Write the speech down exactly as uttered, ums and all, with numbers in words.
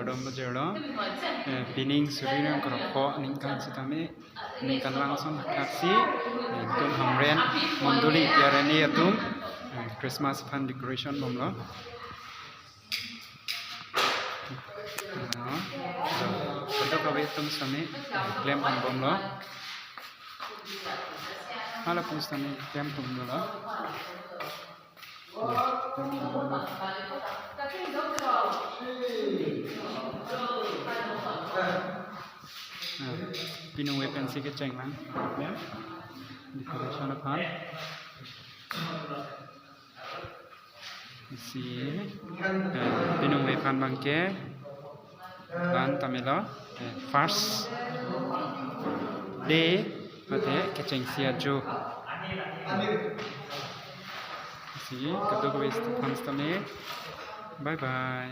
Dom bajirlo, eh, pining suri nang kropho ningkan sitame, ningkan vang ason thaksi, eh, itum Hamren mondoli T R N A atum, eh, Christmas aphan decoration bomlo. Ah, kadokave atum sitame, eh, klem bomlo. Hala atum sitame klem bomlo. Ah, piningve pensi kecheng lang. Ya. Decoration aphan. Si, eh, piningve aphan abangke. Van tamelo. Eh, first day mate kechengsi ajo. Si, kadokave aphan sitame. Bye bye.